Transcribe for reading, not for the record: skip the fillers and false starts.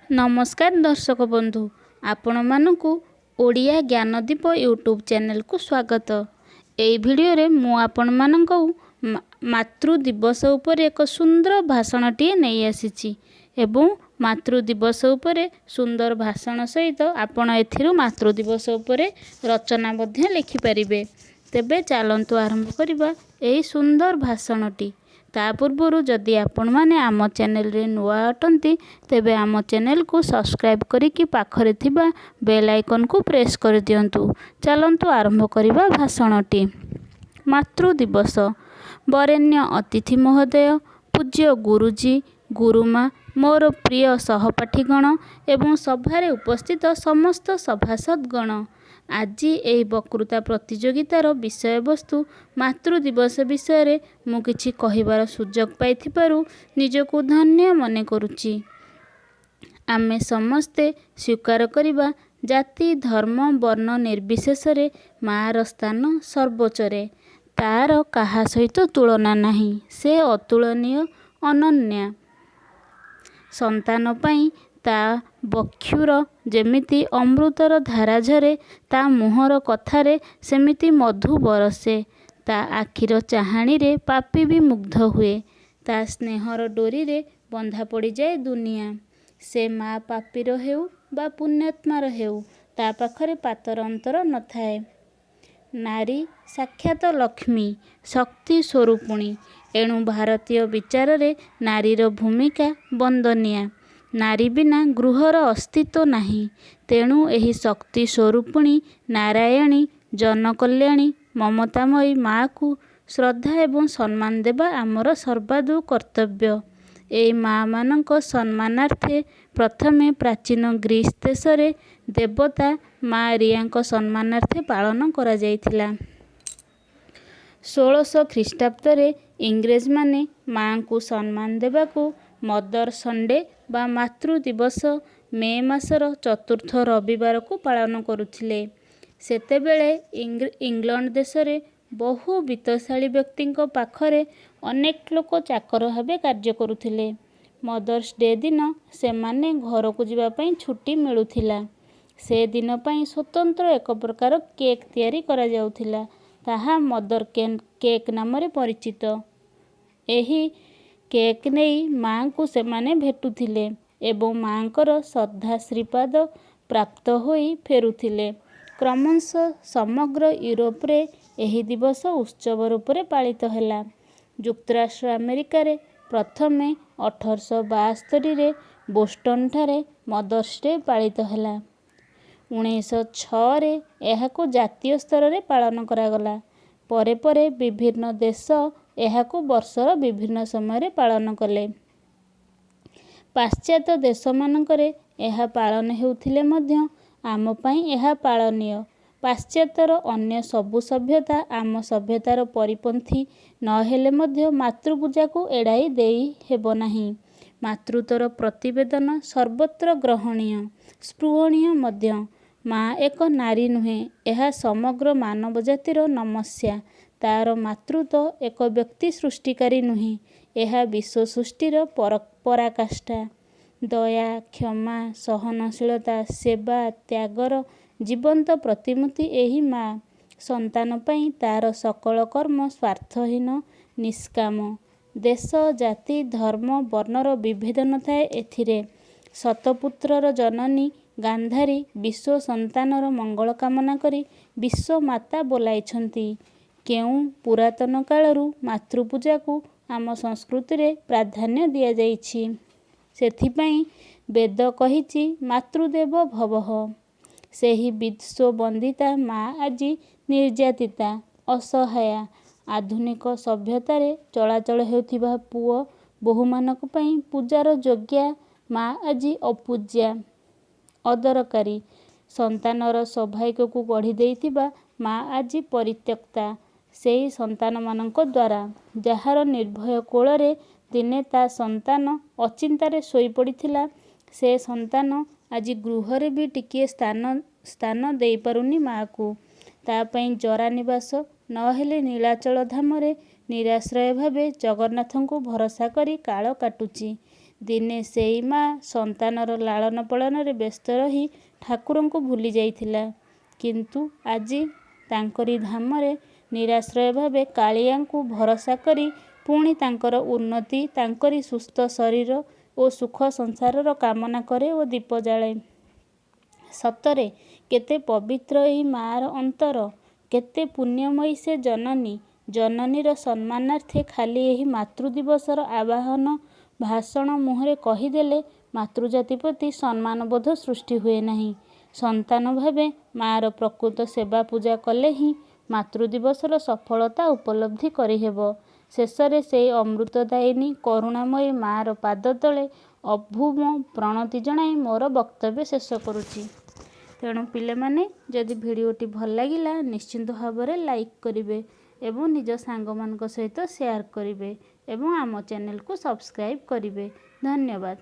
ନମସ୍କାର ଦର୍ଶକ ବନ୍ଧୁ, ଆପଣମାନଙ୍କୁ ଓଡ଼ିଆ ଜ୍ଞାନଦୀପ ୟୁଟ୍ୟୁବ୍ ଚ୍ୟାନେଲକୁ ସ୍ୱାଗତ। ଏଇ ଭିଡ଼ିଓରେ ମୁଁ ଆପଣମାନଙ୍କୁ ମାତୃ ଦିବସ ଉପରେ ଏକ ସୁନ୍ଦର ଭାଷଣଟିଏ ନେଇ ଆସିଛି ଏବଂ ମାତୃ ଦିବସ ଉପରେ ସୁନ୍ଦର ଭାଷଣ ସହିତ ଆପଣ ଏଥିରୁ ମାତୃ ଦିବସ ଉପରେ ରଚନା ମଧ୍ୟ ଲେଖିପାରିବେ। ତେବେ ଚାଲନ୍ତୁ ଆରମ୍ଭ କରିବା ଏହି ସୁନ୍ଦର ଭାଷଣଟି। ତା ପୂର୍ବରୁ ଯଦି ଆପଣମାନେ ଆମ ଚ୍ୟାନେଲରେ ନୂଆ ଅଟନ୍ତି, ତେବେ ଆମ ଚ୍ୟାନେଲକୁ ସବସ୍କ୍ରାଇବ୍ କରିକି ପାଖରେ ଥିବା ବେଲ୍ ଆଇକନ୍କୁ ପ୍ରେସ୍ କରିଦିଅନ୍ତୁ। ଚାଲନ୍ତୁ ଆରମ୍ଭ କରିବା ଭାଷଣଟି। ମାତୃ ଦିବସ। ବରେଣ୍ୟ ଅତିଥି ମହୋଦୟ, ପୂଜ୍ୟ ଗୁରୁଜୀ, ଗୁରୁମା, ମୋର ପ୍ରିୟ ସହପାଠୀଗଣ ଏବଂ ସଭାରେ ଉପସ୍ଥିତ ସମସ୍ତ ସଭାସଦ୍ଗଣ, ଆଜି ଏହି ବକ୍ତୃତା ପ୍ରତିଯୋଗିତାର ବିଷୟବସ୍ତୁ ମାତୃ ଦିବସ ବିଷୟରେ ମୁଁ କିଛି କହିବାର ସୁଯୋଗ ପାଇଥିବାରୁ ନିଜକୁ ଧନ୍ୟ ମନେ କରୁଛି। ଆମେ ସମସ୍ତେ ସ୍ୱୀକାର କରିବା, ଜାତି, ଧର୍ମ, ବର୍ଣ୍ଣ ନିର୍ବିଶେଷରେ ମାଆର ସ୍ଥାନ ସର୍ବୋଚ୍ଚରେ। ତାର କାହା ସହିତ ତୁଳନା ନାହିଁ। ସେ ଅତୁଳନୀୟ, ଅନନ୍ୟା। ସନ୍ତାନ ପାଇଁ ତା ବକ୍ଷୁରୁ ଯେମିତି ଅମୃତର ଧାରା ଝରେ, ତା ମୁହଁର କଥାରେ ସେମିତି ମଧୁ ବରଷେ। ତା ଆଖିର ଚାହାଣୀରେ ପାପୀ ବି ମୁଗ୍ଧ ହୁଏ। ତା ସ୍ନେହର ଡୋରିରେ ବନ୍ଧା ପଡ଼ିଯାଏ ଦୁନିଆ। ସେ ମା ପାପୀର ହେଉ ବା ପୁଣ୍ୟାତ୍ମାର ହେଉ, ତା ପାଖରେ ପାତର ଅନ୍ତର ନଥାଏ। ନାରୀ ସାକ୍ଷାତ ଲକ୍ଷ୍ମୀ, ଶକ୍ତି ସ୍ୱରୂପିଣୀ। ଏଣୁ ଭାରତୀୟ ବିଚାରରେ ନାରୀର ଭୂମିକା ବନ୍ଦନୀୟା। ନାରୀ ବିନା ଗୃହର ଅସ୍ତିତ୍ୱ ନାହିଁ। ତେଣୁ ଏହି ଶକ୍ତି ସ୍ୱରୂପିଣୀ, ନାରାୟଣୀ, ଜନକଲ୍ୟାଣୀ, ମମତାମୟୀ ମାଆକୁ ଶ୍ରଦ୍ଧା ଏବଂ ସମ୍ମାନ ଦେବା ଆମର ସର୍ବାଦୌ କର୍ତ୍ତବ୍ୟ। ଏଇ ମାଆମାନଙ୍କ ସମ୍ମାନାର୍ଥେ ପ୍ରଥମେ ପ୍ରାଚୀନ ଗ୍ରୀସ୍ ଦେଶରେ ଦେବତା ମା ରିଆଙ୍କ ସମ୍ମାନାର୍ଥେ ପାଳନ କରାଯାଇଥିଲା। 1600 ଖ୍ରୀଷ୍ଟାବ୍ଦରେ ଇଂରେଜମାନେ ମାଆଙ୍କୁ ସମ୍ମାନ ଦେବାକୁ ମଦର ସଣ୍ଡେ ବା ମାତୃ ଦିବସ ମେ ମାସର ଚତୁର୍ଥ ରବିବାରକୁ ପାଳନ କରୁଥିଲେ। ସେତେବେଳେ ଇଂଲଣ୍ଡ ଦେଶରେ ବହୁ ବିତ୍ତଶାଳୀ ବ୍ୟକ୍ତିଙ୍କ ପାଖରେ ଅନେକ ଲୋକ ଚାକର ଭାବେ କାର୍ଯ୍ୟ କରୁଥିଲେ। ମଦର୍ସ ଡେ ଦିନ ସେମାନେ ଘରକୁ ଯିବା ପାଇଁ ଛୁଟି ମିଳୁଥିଲା। ସେ ଦିନ ପାଇଁ ସ୍ୱତନ୍ତ୍ର ଏକ ପ୍ରକାର କେକ୍ ତିଆରି କରାଯାଉଥିଲା। ତାହା ମଦର କେକ୍ ନାମରେ ପରିଚିତ। ଏହି କେକ୍ ନେଇ ମାଆଙ୍କୁ ସେମାନେ ଭେଟୁଥିଲେ ଏବଂ ମାଆଙ୍କର ଶ୍ରଦ୍ଧାଶୀର୍ବାଦ ପ୍ରାପ୍ତ ହୋଇ ଫେରୁଥିଲେ। କ୍ରମଶଃ ସମଗ୍ର ୟୁରୋପରେ ଏହି ଦିବସ ଉତ୍ସବ ରୂପରେ ପାଳିତ ହେଲା। ଯୁକ୍ତରାଷ୍ଟ୍ର ଆମେରିକାରେ ପ୍ରଥମେ 1872ରେ ବୋଷ୍ଟନଠାରେ ମଦର୍ସ ଡେ ପାଳିତ ହେଲା। 1906ରେ ଏହାକୁ ଜାତୀୟ ସ୍ତରରେ ପାଳନ କରାଗଲା। ପରେ ପରେ ବିଭିନ୍ନ ଦେଶ ଏହାକୁ ବର୍ଷର ବିଭିନ୍ନ ସମୟରେ ପାଳନ କଲେ। ପାଶ୍ଚାତ୍ୟ ଦେଶମାନଙ୍କରେ ଏହା ପାଳନ ହେଉଥିଲେ ମଧ୍ୟ ଆମ ପାଇଁ ଏହା ପାଳନୀୟ। ପାଶ୍ଚାତ୍ୟର ଅନ୍ୟ ସବୁ ସଭ୍ୟତା ଆମ ସଭ୍ୟତାର ପରିପନ୍ଥୀ ନ ହେଲେ ମଧ୍ୟ ମାତୃପୂଜାକୁ ଏଡ଼ାଇ ଦେଇ ହେବ ନାହିଁ। ମାତୃତ୍ୱର ପ୍ରତିବେଦନ ସର୍ବତ୍ର ଗ୍ରହଣୀୟ, ସ୍ପୃହଣୀୟ ମଧ୍ୟ। ମା ଏକ ନାରୀ ନୁହେଁ, ଏହା ସମଗ୍ର ମାନବ ଜାତିର ନମସ୍ୟା। ତାର ମାତୃତ୍ୱ ଏକ ବ୍ୟକ୍ତି ସୃଷ୍ଟିକାରୀ ନୁହେଁ, ଏହା ବିଶ୍ୱ ସୃଷ୍ଟିର ପରାକାଷ୍ଠା। ଦୟା, କ୍ଷମା, ସହନଶୀଳତା, ସେବା, ତ୍ୟାଗର ଜୀବନ୍ତ ପ୍ରତିମୂର୍ତ୍ତି ଏହି ମା। ସନ୍ତାନ ପାଇଁ ତାର ସକଳ କର୍ମ ସ୍ୱାର୍ଥହୀନ, ନିଷ୍କାମ। ଦେଶ, ଜାତି, ଧର୍ମ, ବର୍ଣ୍ଣର ବିଭେଦ ନଥାଏ ଏଥିରେ। ଶତପୁତ୍ରର ଜନନୀ ଗାନ୍ଧାରୀ ବିଶ୍ୱ ସନ୍ତାନର ମଙ୍ଗଳ କାମନା କରି ବିଶ୍ୱମାତା ବୋଲାଇଛନ୍ତି। କେଉଁ ପୁରାତନ କାଳରୁ ମାତୃପୂଜାକୁ ଆମ ସଂସ୍କୃତିରେ ପ୍ରାଧାନ୍ୟ ଦିଆଯାଇଛି। ସେଥିପାଇଁ ବେଦ କହିଛି, ମାତୃଦେବ ଭବଃ। ସେହି ବିଶ୍ୱବନ୍ଦିତା ମା ଆଜି ନିର୍ଯାତିତା, ଅସହାୟା। ଆଧୁନିକ ସଭ୍ୟତାରେ ଚଳାଚଳ ହେଉଥିବା ପୁଅ ବୋହୂମାନଙ୍କ ପାଇଁ ପୂଜାର ଯୋଗ୍ୟା ମା ଆଜି ଅପୂଜ୍ୟା, ଅଦରକାରୀ। ସନ୍ତାନର ସୌଭାଗ୍ୟକୁ ଗଢ଼ି ଦେଇଥିବା ମା ଆଜି ପରିତ୍ୟକ୍ତା ସେଇ ସନ୍ତାନମାନଙ୍କ ଦ୍ୱାରା। ଯାହାର ନିର୍ଭୟ କୋଳରେ ଦିନେ ତା ସନ୍ତାନ ଅଚିନ୍ତାରେ ଶୋଇପଡ଼ିଥିଲା, ସେ ସନ୍ତାନ ଆଜି ଗୃହରେ ବି ଟିକିଏ ସ୍ଥାନ ଦେଇପାରୁନି ମାଆକୁ। ତା ପାଇଁ ଜରାନିବାସ ନ ହେଲେ ନୀଳାଚଳ ଧାମରେ ନିରାଶ୍ରୟ ଭାବେ ଜଗନ୍ନାଥଙ୍କୁ ଭରସା କରି କାଳ କାଟୁଛି। ଦିନେ ସେଇ ମା ସନ୍ତାନର ଲାଳନ ପାଳନରେ ବ୍ୟସ୍ତ ରହି ଠାକୁରଙ୍କୁ ଭୁଲି ଯାଇଥିଲା, କିନ୍ତୁ ଆଜି ତାଙ୍କରି ଧାମରେ ନିରାଶ୍ରୟ ଭାବେ କାଳିଆଙ୍କୁ ଭରସା କରି ପୁଣି ତାଙ୍କର ଉନ୍ନତି, ତାଙ୍କରି ସୁସ୍ଥ ଶରୀର ଓ ସୁଖ ସଂସାରର କାମନା କରେ ଓ ଦୀପ ଜାଳେ। ସତରେ କେତେ ପବିତ୍ର ଏଇ ମାଆର ଅନ୍ତର, କେତେ ପୁଣ୍ୟମୟୀ ସେ ଜନନୀ। ଜନନୀର ସମ୍ମାନାର୍ଥେ ଖାଲି ଏହି ମାତୃଦିବସର ଆବାହନ ଭାଷଣ ମୁହଁରେ କହିଦେଲେ ମାତୃଜାତି ପ୍ରତି ସମ୍ମାନବୋଧ ସୃଷ୍ଟି ହୁଏ ନାହିଁ। ସନ୍ତାନ ଭାବେ ମାଆର ପ୍ରକୃତ ସେବା ପୂଜା କଲେ ହିଁ ମାତୃଦିବସର ସଫଳତା ଉପଲବ୍ଧି କରିହେବ। ଶେଷରେ ସେଇ ଅମୃତଦାୟିନୀ କରୁଣାମୟୀ ମାଆର ପାଦତଳେ ଅଭୂମ ପ୍ରଣତି ଜଣାଇ ମୋର ବକ୍ତବ୍ୟ ଶେଷ କରୁଛି। ତେଣୁ ପିଲାମାନେ, ଯଦି ଭିଡ଼ିଓଟି ଭଲ ଲାଗିଲା, ନିଶ୍ଚିନ୍ତ ଭାବରେ ଲାଇକ୍ କରିବେ ଏବଂ ନିଜ ସାଙ୍ଗମାନଙ୍କ ସହିତ ସେୟାର କରିବେ ଏବଂ ଆମ ଚ୍ୟାନେଲକୁ ସବସ୍କ୍ରାଇବ୍ କରିବେ। ଧନ୍ୟବାଦ।